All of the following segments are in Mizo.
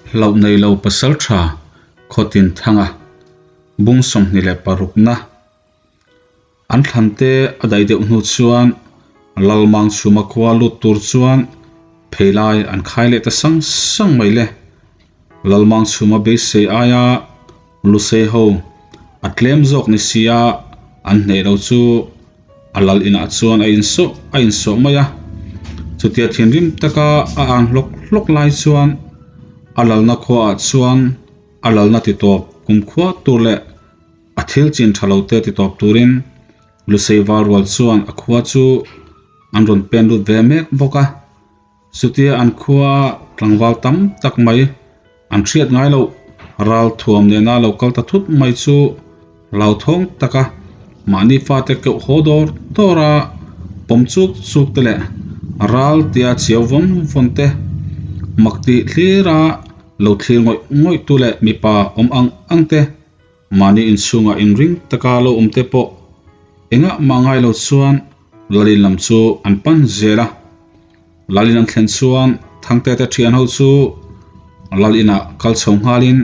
Hlauh nei lo pasaltha Khawtin Thanga bung 26na an thlan te a daih deuh hnu chuan Lalmang chhuma khua lut tur chuan pheilai an khai leh ta sang sang mai le. Lalmang chhuma beisei aia Lusei ho a tlem zawk ni sia an hneh lo chu a lal inah chuan a insawh a insawh mai a. Chutia thinrim taka a ang hlawk hlawk lai chuan a lalna khuaah chuan a lalna titawp kumkhua tur leh a thil chin tha lo te titawp turin Lusei val rual chuan a khua chu an rawn pen lut ve mek bawk a. Chutia an khua tlangval tam tak mai an hriat ngai loh ral thuam nena lo kal ta thut mai chu hlauthawng taka mahni fate keuh haw dawr dawr a pawm chuk chuk te leh ral tia chiau vawn vawn te mak tih thlir a lo thlir ngawih ngawih tu leh mipa awm ang ang te Mahni inchhungah inring taka lo awm te pawh engah mah ngai lo chuan Lalin lam chu an pan zel a. Lalin an thlen chuan Thangte te thian ho chu Lal inah kal chho nghalin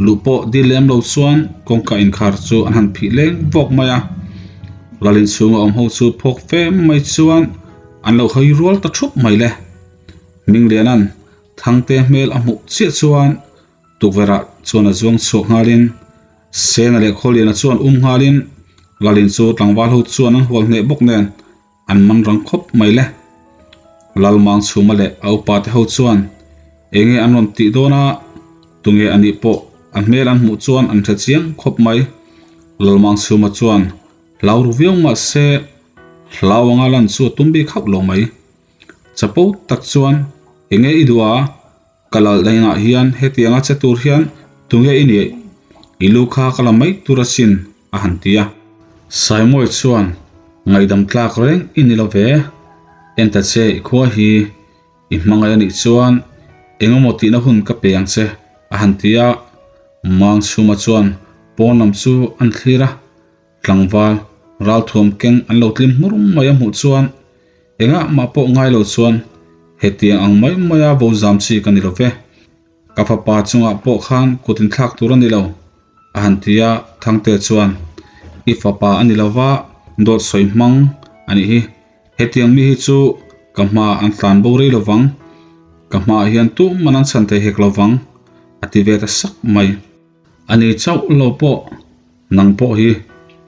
luh pawh dil lem lo chuan kawngka inkhar chu an han phih leng vawk mai a. Lalin chhunga awm ho chu phawk fe mai chuan an lo hawi rual ta thup mai le. Hmingliana'n Thangte hmel a hmuh chiah chuan Tukverhah chuan a zuang chhuak nghalin Sena leh Khawliana chuan um nghalin Lalin chu tlangval ho chuan an hual hneh bawk nen an man rang khawp mai le. Lalmang Chhuma leh a upa te ho chuan enge an rawn tih dawn a, tunge a nih pawh a hmel an hmuh chuan an hre chiang khawp mai. Lalmang Chhuma chuan hlau ru viau mahse hlau anga lan chu a tum bik hauh lo mai. Chapo tak chuan enge i duh a? Ka lal dainah hian hetianga che tur hian tunge i nih? I lu kha ka la mai tur asin, a han ti a. Saimawi chuan, Ngaihdam tlak reng i ni lo ve. En ta che i khua hi i hmangaih a nih chuan engemaw tihna hun ka pe ang che, a han ti a. Mangchhuma chuan pawn lam chu an thlir a. Tlangval ralthuam keng an lo tlim hmur mai a hmuh chuan engah mah pawh ngai lo chuan hetiang ang mai maia bo zam chi ka ni lo ve. Ka fapa chungah pawh khan kut inthlak tur a ni lo, a han ti a, Thangte chuan i fapa a ni lo va, dawt sawi hmang a nih hi. Hetiang mi hi chu ka hma an tlan bo rei lo vang, ka hmaah hian tuman an chhan thei hek lo vang, a ti ve ta sak mai. A ni chauh lo pawh nang pawh hi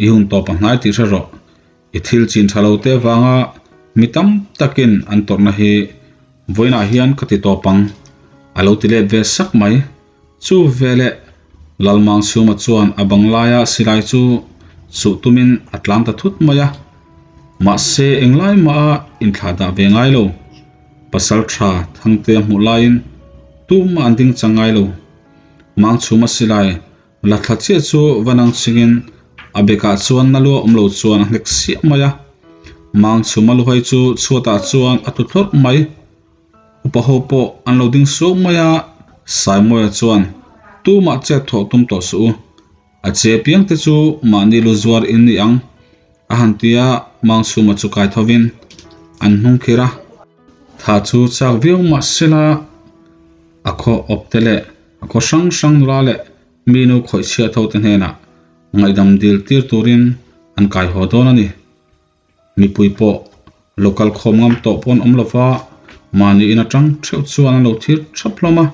i hun tawp a hnai tih hre rawh. I thil chin tha lo te vanga mi tam takin an tawrhna hi vawiinah hian ka ti tawp ang, a lo ti let ve sak mai. Chu veleh Lalmang Chhuma chuan a bang laia silai chu chuh tumin a tlan ta thut mai a. Mahse englai maha inthlah dah ve ngai lo. Pasal tha Thangtea hmuh laiin tumah an ding chang ngai lo. Mang chhuma silai la thla chiah chu va nang chingin a bekah chuan na lua awm lo chuan a hnek siah mai a. Mang chhuma luhai chu chhuatah chuan a tlu thlawrh mai. Upa ho pawh an lo ding suau mai a, Saimawia chuan tumah chet thawh tum tawh suh u. A che piang te chu mahni lu zuar in ni ang a han ti a, Mang chhuma chu kai thovin an hnung khir a. Tha chu chak viau mah sela. A khaw awp te leh a khaw hrang hrang nula leh mi nu khawih chhiat ho te hnenah ngaihdam dil tir turin an kai haw dawn a ni. Mipui pawh local khawm ngam tawh pawh an awm lova, mahni in atang theuh chuan an lo thir thap hlawm a.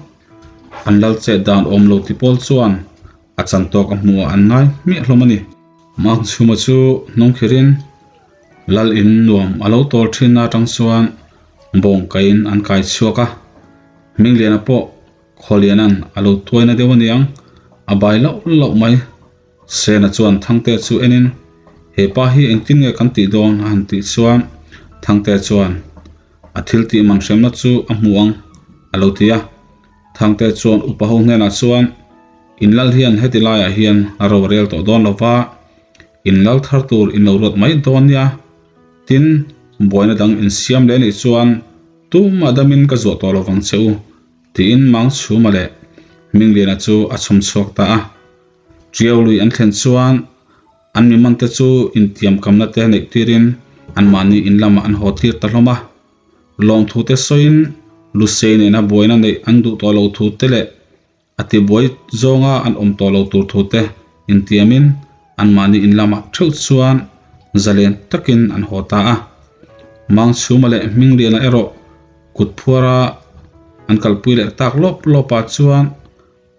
An lal chet dan awm lo ti pawl chuan a chan tawk a hmuh ah an ngai hmiah hlawm a ni. Mangchhuma chu hnung khirin lal in nuam a lo tawl thin atang chuan bawng kaiin an kai chhuak a. Hmingliana pawh Khawliana'n a lo tuaina deuh aniang, a bai loh loh mai. Sena chuan Thangtea chu enin, He pa hi engtin nge kan tih dawn? a han tih chuan Thangtea chuan, A thil tih man hremna chu a hmu ang, a lo ti a. Thangtea chuan upa ho hnenah chuan, In lal hian heti laiah hian a ro rel tawh dawn lo va, in lal thar tur in lo ruat mai dawn nia. Tin, buaina dang insiam leh nih chuan Tumah damin ka zuah tawh lovang che u, tiin Mang Chhuma leh Hmingliana chu a chhawm chhuak ta a. Ṭiau lui an thlen chuan an mimante chu intiamkamna te neih tirin anmahni in lamah an haw tir ta hlawm a. Lawmthu te sawiin Lusei nena buaina neih an duh tawh lo thu te leh a tibuai zawnga an awm tawh lo tur thu te intiamin anmahni in lamah theuh chuan zalen takin an haw ta a. Mangchhuma leh Hmingliana erawh kut phuara an kalpui leh tak lawp lawpah chuan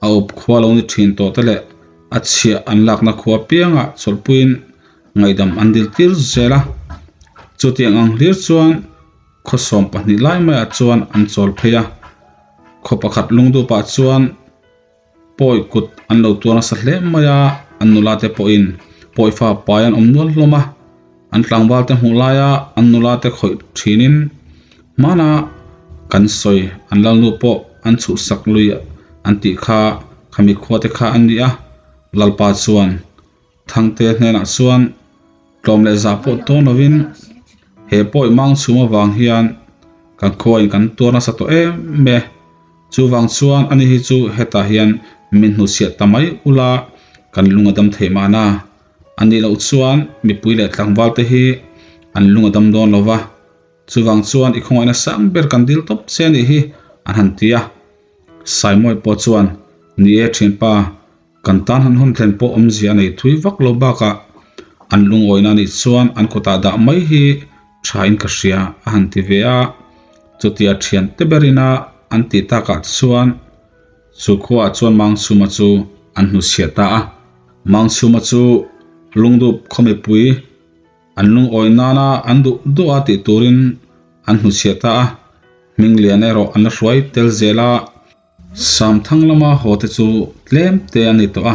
a awp khua lo ni thin tawh te leh a chhiah an lakna khua piangah chawlhpuiin ngaihdam an dil tir zel a. Chutiang ang hlir chuan khaw 12 lai maiah chuan an chawl phei a, khaw pakhat lungdupah chuan pawi kut an lo tuar nasa hle mai a, an nula te pawhin pawifa pai an awm nual hlawm a, an tlangval te hmuh laia an nula te khawih thinin hmana kan sawi an lalnu pawh an chhuhsak lui an tih kha khami khua te kha an ni a, Lalpa chuan Thangte hnenah chuan tlawm leh zah pawh tawn lovin he pawi mang chhum avang hian kan khuain kan tuar nasa tawh em e. Chuvang chuan ani hi chu hetah hian min hnuchhiah ta mai ula kan lung a dam thei mahna. A nih loh chuan mipui leh tlangval te hi an lung a dam dawn lo va, chuvang chuan i khawngaihna sang ber kan dil tawp che a nih hi an han ti a. Saimawi pawh chuan, Ni e thianpa, Kan tan han hawn thlen pawh awmzia a nei thui vak lo bakah an lungawina anih chuan an kutah dah mai hi thain ka hria a han ti ve a, chutia thian te berina an tih takah chuan chu khuaah chuan Mangchhuma chu an hnuchhiah ta a. Mangchhuma chu lungdup khaw mipui an lungawi nana an duh duh a tih turin an hnuchhiah ta a, Hminglian erawh an la hruai tel zel a. Samthang lama haw te chu tlem te a ni tawh a,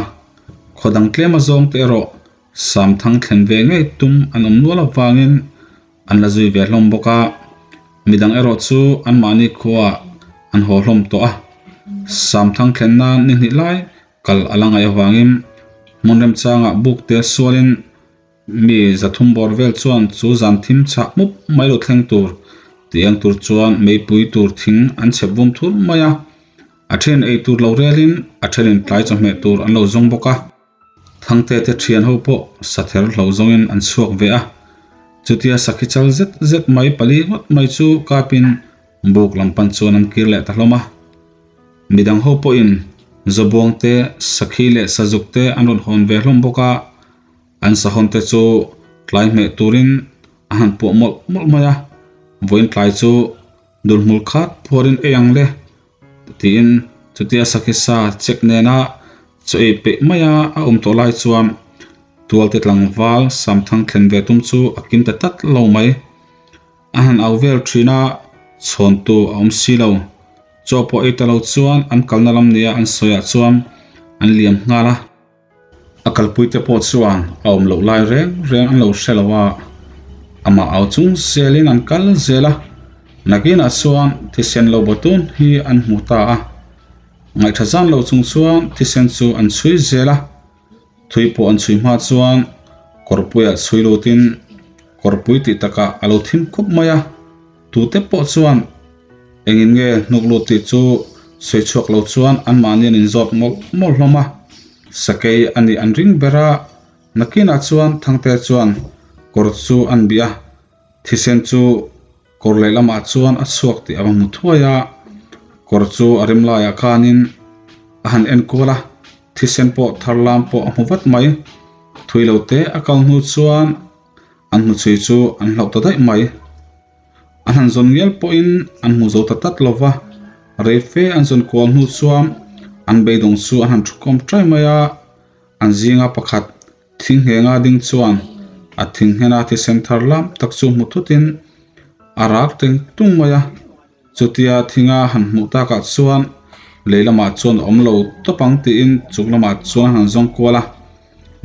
khaw dang tlem a zawng te erawh Samthang thlen ve ngei tum an awm nual avangin an la zui ve hlawm bawk a, midang erawh chu anmahni khuaah an haw hlawm tawh a, Samthang thlen nan ni hnih lai kal a la ngaih avangin hmun remchangah buk te sualin Mi zathum bawr vel chuan chu zan thim chhah mup mai lo thleng tur tih ang tur chuan meipui tur thing an chhep vum thur mai a, a then ei tur lo relin a thenin tlai chawhmeh tur an lo zawng bawk a. Thangte te thian ho pawh sather hlo zawngin an chhuak ve a, chutia sakhi chal zet zet mai pali ngawt mai chu kapin buk lam pan chuan an kir leh ta hlawm a. Midang ho pawhin zawbuang te, sakhi leh sazuk te an rawn hawn ve hlawm bawk a. An sahawn te chu tlai hmeh turin a han puah mawlh mawlh mai a, vawiin tlai chu dulhmul khat phuarin ei ang le tiin chutia sakhi sa check nena chaw ei peih maia a awm tawh lai chuan tualte tlangval Samthang thlen ve tum chu a kim ta tlat lo mai. A han au vel thin a, chhawntu a awm si lo. Chaw pawh ei ta lo chuan an kalna lam nia an sawiah chuan an liam nghal a. A kalpuite pawh chuan a awm loh lai reng reng an lo hre lo a, amah au chung zelin an kal zel a, nakinah chuan thisen lo batun hi an hmu ta a, ngaihtha zan lo chung chuan thisen chu an chhui zel a, thui pawh an chhui hma chuan kawrpuiah chhui lutin kawrpui tih takah a lo thim khup mai a, tute pawh chuan Engin nge hnuk lut tih chu sawi chhuak lo chuan anmahni an inzawt mawlh mawlh hlawm a, sakei a nih an ring ber a, nakinah chuan Thangte chuan kawr chu an bih a, thisen chu kawr lehlamah chuan a chhuak tih a va hmu thuai a, kawr chu a rem laiah khanin a han enkual a, thisen pawh thar lam pawh a hmu vat mai, thui lo te a kal hnu chuan an hnuchhui chu an hlauh ta daih mai. An han zawn ngial pawhin an hmu zo ta tlat lo va, rei fe an zawn kual hnu chuan an beidawng chu an han thukawm ṭai mai a, an zinga pakhat thing nghenga ding chuan a thing nghena thisen thar lam tak chu hmu thutin a rak teng tung mai a, chutia thinga han hmuh takah chuan lei lamah chuan a awm lo tawp ang tiin chung lamah chuan an han zawng kual a,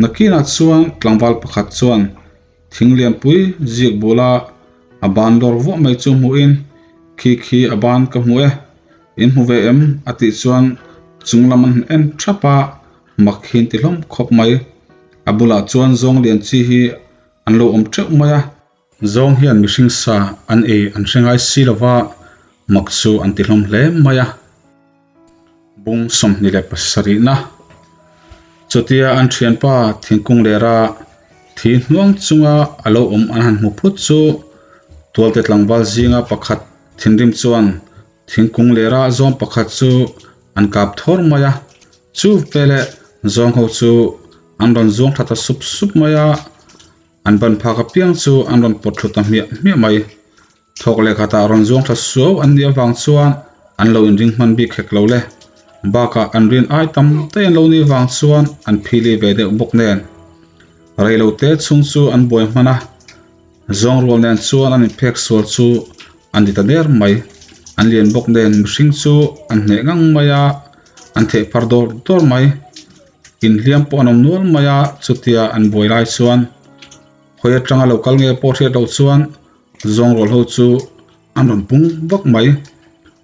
nakinah chuan tlangval pakhat chuan Thing lianpui ziak bula a ban lawr vuah mai chu hmuhin, Khi khi a ban ka hmu e, in hmu ve em? a tih chuan chung lam an han en thap a, mak hi an ti hlawm khawp mai. A bulah chuan zawng lian chi hi an lo awm teuh mai a. Zawng hian mihring sa an ei an hre ngai si lo va, mak chu an ti hlawm hle mai a. Bung 27na Chutia an thianpa thingkung lera thi hnuang chunga a lo awm an han hmu phut chu Tualte tlangval zinga pakhat thinrim chuan. Thingkung lera zawng pakhat chu an kap thawr mai a, chu veleh zawng ho chu an rawn zuang tha ta sup sup mai a, an ban phak apiang chu an rawn pawt thlu ta hmiah hmiah mai. Thawk leh khatah rawn zuang tha suau an nih avang chuan an lo inring hman bik hek lo le. Bakah an rin ai tam daih an lo nih vang chuan an phili ve deuh bawk nen. Reilote chhung chu an buai hman a. Zawng rual nen chuan an inphek sual chu an ti ta der mai. An lian bawk nen mihring chu an hneh ngang mai a, an theh phar dawr dawr mai. Inhliam pawh an awm nual mai a, chutia an buai lai chuan hawi atanga lo kal nge pawh hriat loh chuan zawng rual ho chu an rawn pung vak mai.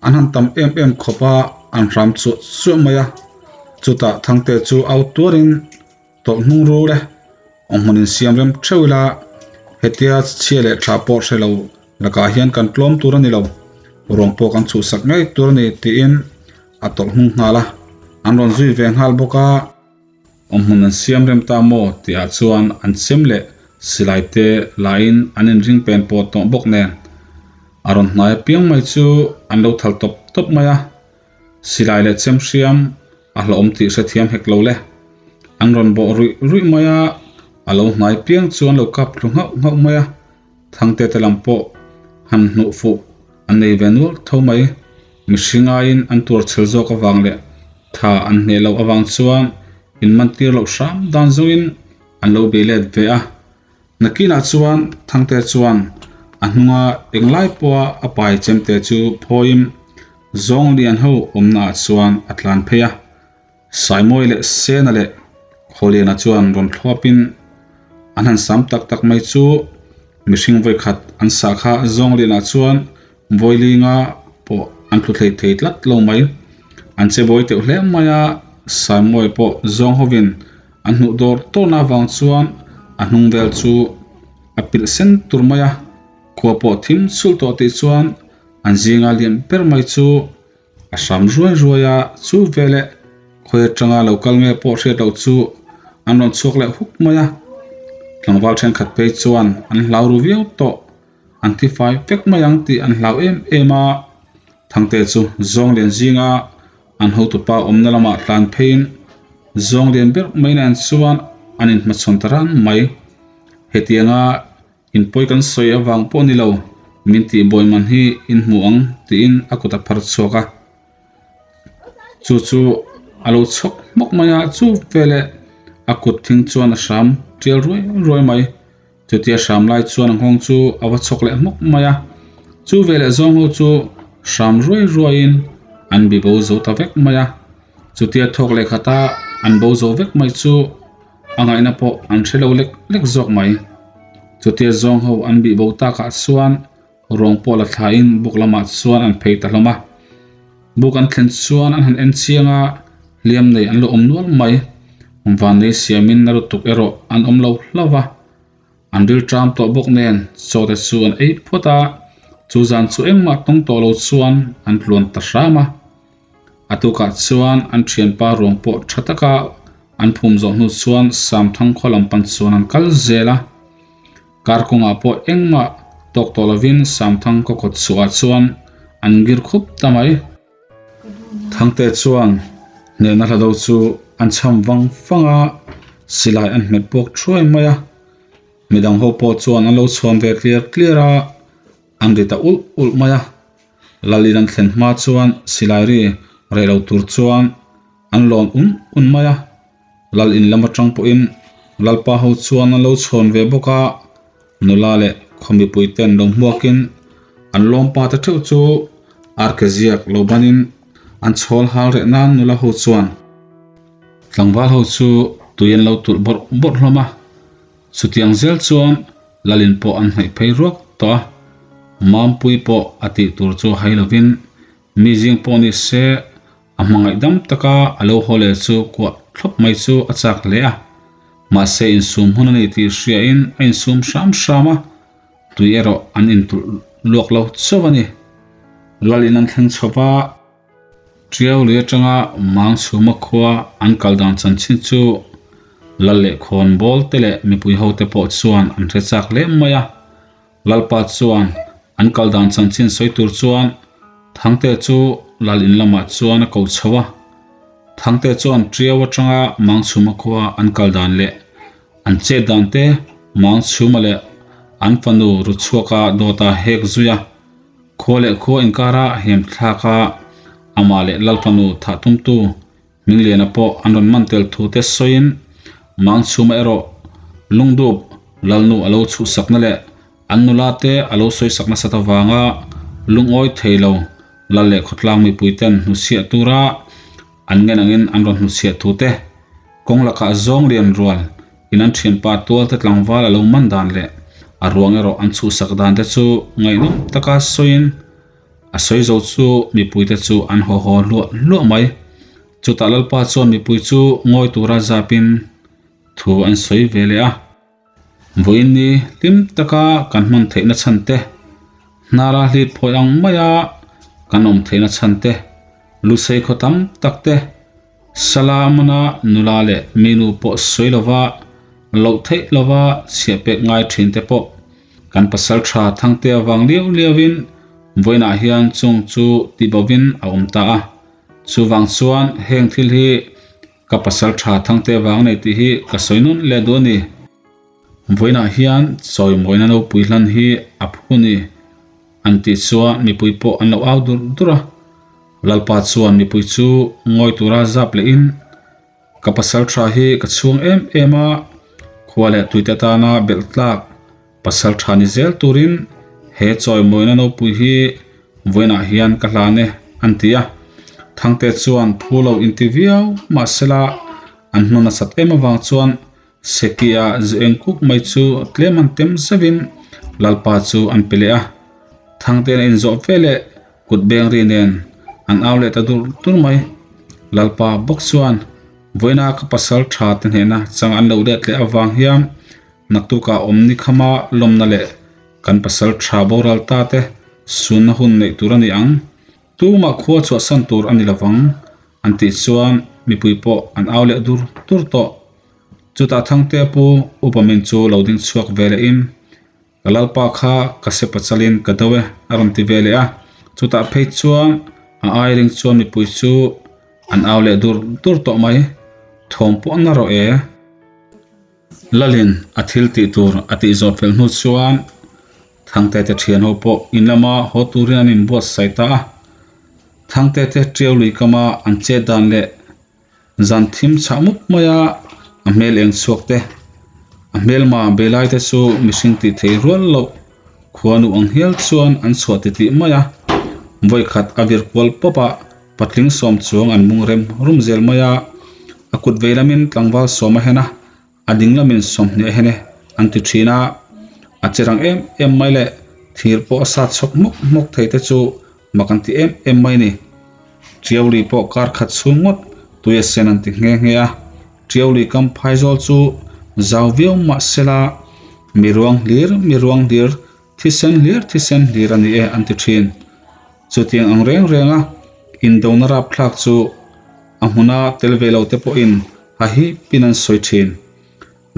An han tam em em khawp a, an hram chuah chuah mai a. Chutah Thangte chu au tuarin. Tawlh hnung rul e, awm hmun insiam rem theuh ila, hetia chhia leh tha pawh hre lo lakah hian kan tlawm tur a ni lo, ruang pawh kan chhuhsak ngei tur a ni tiin a tawlh hnung nghal a, an rawn zui ve nghal bawk a. Awm hmun an siam rem ta maw tihah chuan an chem leh silai te lahin an inring pen pawh tawh bawk nen a rawn hnai apiang mai chu an lo thal tawp tawp mai a, silai leh chem hriam A hlauhawm tih hrethiam hek lo le. An rawn bawh ruih ruih mai a, a lo hnai piang chu an lo kap thlu nghauh nghauh mai a. Thangte te lam pawh han hnuh fuh an nei ve nual tho mai. Mihring aiin an tuar chhel zawk avang leh tha an hneh loh avang chuan inmantir loh hram dan zawngin an lo bei let ve a. Nakinah chuan Thangte chuan a hnunga englai pawha a pai chemte chu phawiin Zawng lian ho awmna ah chuan a tlan phei a, Saimawi leh Sena leh Khawliana chuan rawn thlawpin an han sam tak tak mai chu mihring vawikhat an sah kha Zawng lianah chuan vawilinga pawh an tlu thei thei tlat lo mai. An che bawi teuh hle mai a, Saimawi pawh zawng hovin an hmuh dawr dawrna avang chuan a hnung vel chu a pilh sen tur mai a, khua pawh thim chhulh tawh tih chuan An zinga lian ber mai chu a hram ruai ruai a, chu veleh khawi atanga lo kal nge pawh hriat loh chu an rawn chhuak leh huk mai a. Tlangval thenkhat phei chuan an hlau ru viau tawh, an thi fai vek mai ang tih an hlau em em a. Thangte chu zawng lian zinga an hotupa awmna lamah tlan pheiin zawng lian ber mai nen chuan an inhmachhawn ta ran mai. Hetianga Inpawi kan sawi avang pawh ni lo, min tih bawi man hi in hmu ang tiin a kut a phar chhuak a. Chu chu a lo chhawk hmawk mai a, chu veleh a kut thing chuan a hram tial ruai ruai mai. Chutia hram lai chuan a nghawng chu a va chhawk leh hmawk mai a, chu veleh zawng ho chu hram ruai ruaiin an bi bo zo ta vek mai a. Chutia thawk leh khata an bo zo vek mai chu. A ngaihna pawh an hre lo lek lek zawk mai. Chutia zawng ho an bih bo takah chuan ruang pawh la thlain buk lamah chuan an phei ta hlawm a. Buk an thlen chuan an han en chiang a, hliam nei an lo awm nual mai. Vannei siamin na lutuk erawh an awm lo hlauh va. An ril ṭam tawh bawk nen chaw te chu an ei phawt a, chu zan chu engmah tawng tawh lo chuan an tluan ta hram a. A tukah chuan an thianpa ruang pawh tha taka an phum zawh hnu chuan Samthang khaw lam pan chuan an kal zel a. Kar kawngah pawh engmah tawk tawh lovin Samthang khaw kawt chhuahah chuan an ngir khup ta mai. Thangte chuan hnehna hla do chu an chham vang vang a, silai an hmet bawk thuai mai a. Midang ho pawh chuan an lo chhuan ve tliar tliar a, an ri ta ulh ulh mai a. Lalin an thlen hma chuan silai ri reh lo tur chuan an lawn un un mai a, Lal in lam atang pawhin Lalpa ho chuan an lo chhawn ve bawk a, nula leh khaw mipui ten lo hmuakin an lawmpa te theuh chu arke ziak lo banin an chhawl hal reh nan nula ho chuan tlangval ho chu tui an lo tulh bawrh bawrh hlawm a, chutiang zel chuan Lalin pawh an hnaih phei ruak tawh a, Mampui pawh a tih tur chu hai lovin mi zing pawh ni se a hmangaih dam taka a lo haw leh chu kuah thlawp mai chu a chak hle a. Mahse insum hun a ni tih hriain a insum hram hram a, tui erawh an intulh luak lo chauh a ni. Lalin an thleng chho va. Tiau lui atanga Mang chhuma khua an kal dan chanchin chu Lal leh khawn bawl te leh mipui ho te pawh chuan an hre chak hle mai a. Lalpa chuan an kal dan chanchin sawi tur chuan. Thangtea chu lal in lamah chuan a ko chho a. Thangtea chuan Tiau atanga Mangchhuma khua an kal dan leh an chet dan te Mangchhuma leh an fanu Ruchhuaka dawta hek zui a. Khua leh khua inkara hem thlak a, amah leh lal fanu thah tumtu Hmingliana pawh an rawn man tel thu te sawiin Mangchhuma erawh Lungdup Lalnu a lo chhuhsakna leh An nula te a lo sawisak nasat avanga lungawi thei lo lal leh khawtlang mipui ten hnuchhiah tura an ngen angin an rawn hnuchhiah thu te, kawng lakah zawng lian rual in an thianpa tual te tlangval a lo man dan leh a ruang erawh an chhuhsak dan te chu ngaihnawm taka sawiin a sawi zo chu mipui te chu an haw haw hluah hluah mai. Chutah Lalpa chuan mipui chu ngawi tura zapin thu an sawi ve leh a. Vawiin ni hlim taka kan hman theihna chhan te, hnara hlit phawi ang maia kan awm theihna chhan te, lusei khaw tam tak te, Salamana nula leh minu pawh sawi lova, loh theih lova chhiah pek ngai thin te pawh kan pasal tha Thangte avang liau liauin vawiinah hian chung chu tibovin a awm ta a. Chuvang chuan heng thil hi Ka pasal tha Thangte vang nei tih hi ka sawi nawn leh duh a ni. Vawiinah hian chawimawina nopui hlan hi a phu ni an tih chuan mipui pawh an lo au dur dur a. Lalpa chuan mipui chu ngawi tura zap lehin, Ka pasal tha hi ka chhuang em em a, khua leh tuite tana belh tlak Pasal tha ni zel turin he chawimawina nopui hi vawiinah hian ka hlan e, an ti a. Thangte chuan phu lo inti viau mahsela an hnawn nasat em avang chuan Seki-a zu eng kuk mai chu tlem an tem zeuhin Lalpa chu an pe leh a. Thangte'n a inzawh ve leh kut beng ri nen an au leh ta dur dur mai. Lalpa bawk chuan vawiina ka pasal tha te hnehna chang an lo let leh avang hian Naktukah awm ni khama lawmna leh kan pasal tha boral ta te sunna hun neih tur a ni ang. Tumah khua chhuahsan tur a ni lovang an tih chuan mipui pawh an au leh dur dur tawh. Chutah Thangtea pu Upa Min chu lo ding chhuak ve lehin, Ka lalpa kha ka sepa chalin ka do e a rawn ti ve leh a. Chutah phei chuan a airing chuan mipui chu an au leh dur dur tawh mai. Thawm pawh na rawh e. Lalin a thil tih tur a tih zawh fel hnu chuan Thangte te thian ho pawh in lama haw turin an inbuatsaih ta a. Thangte te tiau lui kama an chet dan leh zan thim chhah mup maia a hmel eng chhuak te, a hmelma belai te chu mihring tih theih rual loh khuanu ang hial chuan an chhuah titih mai a. Vawikhat a vir kual pawp a, Patling sawm chuang an mung rem rum zel mai a, a kut vei lamin tlangval sawm a hen a, a ding lamin sawmhnih a hen e an ti thin a, a che rang em em mai leh thir pawh a sat chhawk hmawk hmawk thei te chu mak an ti em em mai ni. Tiauli pawh kar khat chhung ngawt tui a sen an ti nghe nghe a, Tiauli kam phaizawl chu zau viau mah sela mi ruang hlir mi ruang hlir thisen hlir thisen hlir a ni e an ti thin. Chutiang ang reng renga indona rapthlak chu a hmuna tel ve lo te pawhin a hipin an sawi thin.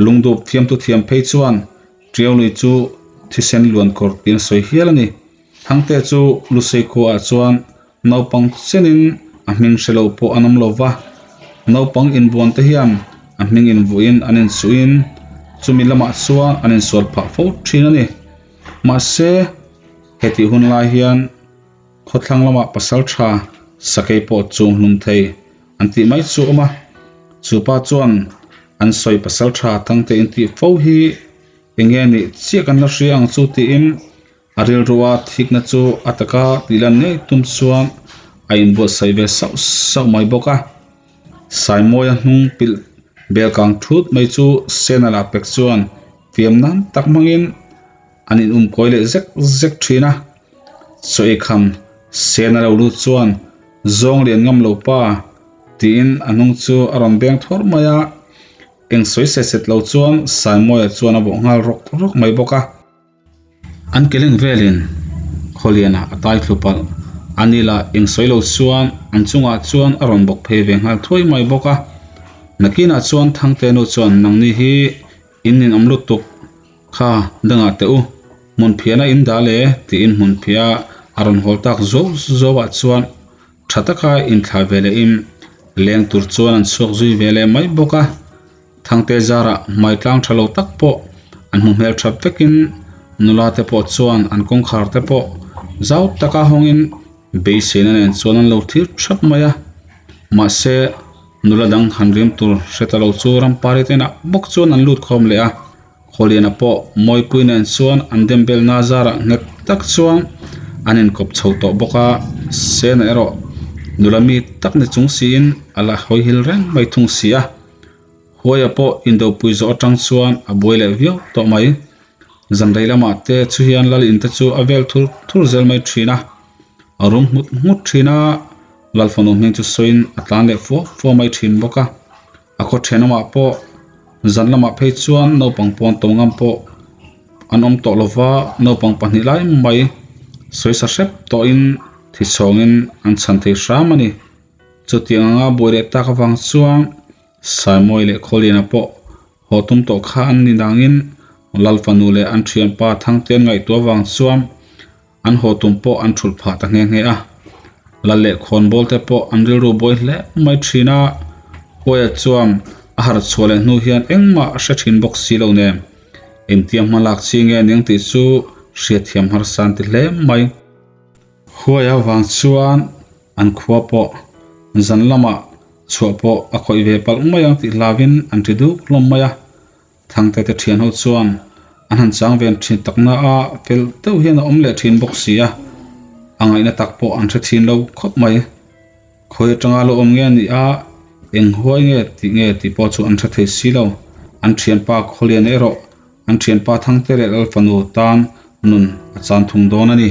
Lungdup thiamtu thiam phei chuan Tiaului chu thisen luan kawr tih an sawi hial a ni. Thangte chu Lusei khuaah chuan naupang chenin a hming hre lo pawh an awm lo va, naupang inbuan te hian a hming invuiin an insuhin chumi lamah chuan an insual phah fo thin a ni. Mahse. Hetih hun lai hian khawthlang lamah pasal tha sakei pawh chung hlum thei an tih mai chu a awm a, chu pa chuan an sawi pasal tha Thangte in tih fo hi eng nge nih chiah kan la hria ang chu tiin a rilrua thikna chu a taka tih lan ngei tum chuan a inbuatsaih ve sauh sauh mai bawk a. Saimawia hnung pilh bel kang thut mai chu Sena lah pek chuan fiam nan tak hmangin An in um kawi leh zek zek thin a, chaw ei kham sen a lo lut chuan zawng lian ngam lo pa tiin a hnung chu a rawn beng thawr mai a, eng sawi set set lo chuan Saimawia chuan a bawh nghal rawk rawk mai bawk a. An keleng velin Khawliana a tai thlu palh a ni lah eng sawi lo chuan an chungah chuan a rawn bawk phei ve nghal thuai mai bawk a, nakinah chuan Thangte nu chuan nangni hi In ninawm lutuk kha dangah teh u, hmunphiahna in dah le tiin hmunphiah A rawn hawl tak zuau zuauah chuan tha taka inthlah ve lehin leng tur chuan an chhuak zui ve leh mai bawk a. Thangte zarah hmai tlang tha lo tak pawh an hmu hmel that vekin nula te pawh chuan an kawngkhar te pawh zau taka hawngin beiseina nen chuan an lo thlir thap mai a. Mahse nula dang han rim tur hre ta lo chu rampari te inah bawk chuan an lut khawm leh a. Khawliana pawh Mawipui nen chuan an dembelna zarah nghet tak chuan an inkawp chho tawh bawk a, Sena erawh nula mi tak ni chung siin a la hawihil reng mai thung si a. Huaia pawh indopui zawh atang chuan a buai leh viau tawh mai. Zanrei lamah te chu hian lal in te chu a vel thur thur zel mai thin a, a rum nghut nghut thin a, Lalfanu hming chu sawiin a tlan leh fua fua mai thin bawk a. A khaw thenawmah pawh zan lamah phei chuan naupang pawn to ngam pawh an awm tawh lova naupang pahnih lai mai sawisa hrep tawhin thichhawngin an chhan thei hram a ni. Chutiang anga buai leh tak avang chuan Saimawi leh Khawliana pawh haw tum tawh kha an ni dangin Lal fanu leh an thianpa Thangte an ngaihtuah avang chuan An haw tum pawh an thulh phah ta nghe nghe a. Lal leh khawnbawl te pawh an rilru buai hle mai thin a, Huaia chuan a harh chhuah leh hnu hian engmah a hre thin bawk si lo nen, engtia hma lak chi nge aniang tih chu hriatthiam harsa an ti hle mai. Huaia vang chuan an khua pawh zan lamah chhuah pawh a khawih ve palh mai ang tih hlauhin an ti duk hlawm mai a. Thangte te thian ho chuan an han chang ven thin tak na a, fel deuh hian a awm leh thin bawk si a, a ngaihna tak pawh an hre thin lo khawp mai. Khawi atanga lo awm nge a nih a, eng huai nge tih nge tih pawh chu an hre thei si lo. An thianpa Khawlian erawh an thianpa Thangte leh Lalfanu tan nun a chan thung dawn a ni.